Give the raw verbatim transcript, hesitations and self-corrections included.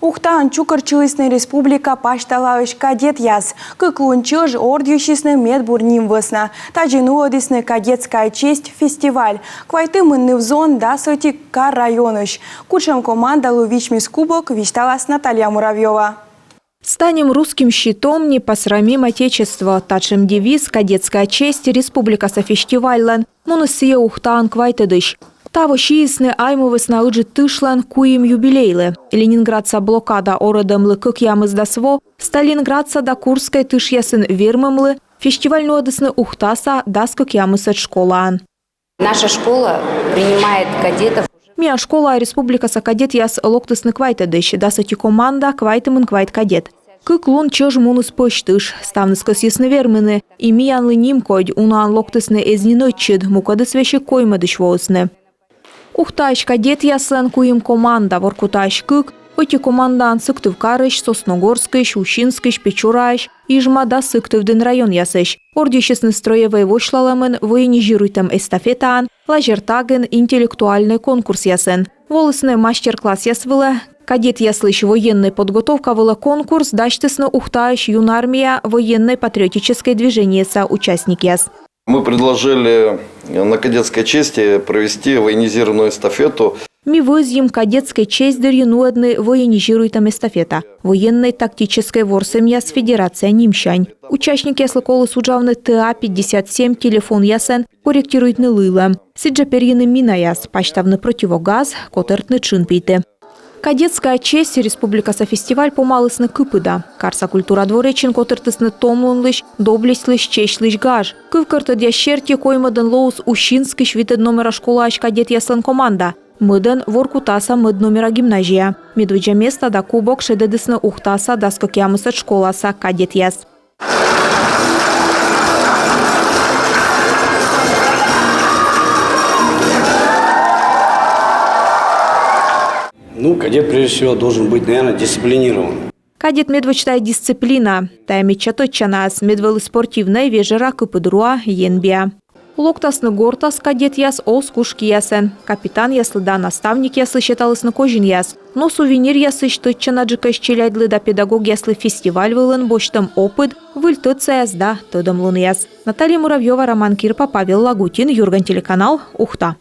Ухтаын чукӧртчылісны республика пасьталаысь кадетъяс. Кык лун чӧж ордйысисны медбур ним вӧсна. Тадзи нуӧдісны «Кадетская честь» фестиваль. Квайтымын ныв-зон дас ӧти кар-районысь. Кутшӧм командалы вичмис кубок, висьталас Наталья Муравьёва. «Станем русским щитом, не посрамим Отечество». Татшӧм девиз «Кадетская честь» республикаса фестивальлӧн. Муніс сійӧ Ухтаын квайтӧдысь. Таво сиисны Айму вӧсна Ыджыд тышлӧн куим юбилейлы. Ленинградса блокада орӧдӧмлы кӧкъямысдас во, Сталинградса да Курскӧй тышъясын вермӧмлы фестиваль нуӧдісны Ухтаса дас кӧкъямысӧд школаын. Наша школа принимает кадетов. Миян школаӧ республикаса кадетъяс локтісны квайтӧдысь, дас ӧти команда, квайтымын квайт кадет. Кык лун чӧж муніс пӧсь тыш, ставныс кӧсйисны вермыны, и миянлы нимкодь, унаӧн локтісны эз нин ӧтчыд, мукӧдыс весиг коймӧдысь воисны. Ухтаысь кадетъяслӧн куим команда, Воркутаысь кык, ӧти командаӧн Сыктывкарысь, Сосногорскысь, Усинскысь, Печораысь, Ижма да Сыктывдін районъясысь. Ордйысисны строевӧй восьлалӧмын, военизируйтӧм эстафетаын, лазертагын, интеллектуальнӧй конкурсъясын. Волісны мастер-классъяс вылӧ. Кадетъяслысь военнӧй подготовка вылӧ конкурс дасьтісны Ухтаысь Юнармия военнӧй-патриотическӧй движениеса участникъяс. Мы предложили на «Кадетской чести» провести военизированную эстафету. Ми вӧзйим «Кадетскӧй честь» дырйи нуӧдны военизируйтӧм эстафета военнӧй-тактическӧй ворсӧмъяс федерация нимсянь. Участникъяслы коліс уджавны Т А пятьдесят семь телефонъясӧн, корректируйтны лыйлӧм. Сідзжӧ перйыны минаяс, пасьтавны противогаз, котӧртны тшын пийтӧ. «Кадетская честь» республикаса фестиваль помалісны кыпыда. Карса культура дворечын котӧртісны томлунлысь, доблестлысь, честьлысь гаж. Кывкӧртӧдъяс серти коймӧдӧн лоис Усинскысь витӧд номера школаысь кадетъяслӧн команда, мӧдӧн — Воркутаса мӧд номера гимназия. Медводдза места да кубок шедӧдісны Ухтаса дас кӧкъямысӧд школаса кадетъяс. Ну, кадет, прежде всего, должен быть, наверное, дисциплинирован. Кадет медводз тайӧ дисциплина. Тайӧ медся тӧдчанаыс, мед вӧлі спортивнӧй, вежӧра, кыпыд руа, енбиа. Локтасны гортас кадетъяс оз куш киясӧн. Капитанъяслы да наставникъяслы сеталісны козинъяс. Но сувениръясысь тӧдчанаджыкӧсь челядьлы да педагогъяслы фестиваль вылын босьтӧм опыт, выль тӧдсаяс да тӧдӧмлунъяс. Наталья Муравьёва, Роман Кирпа, Павел Лагутин, «Юрган» телеканал, Ухта.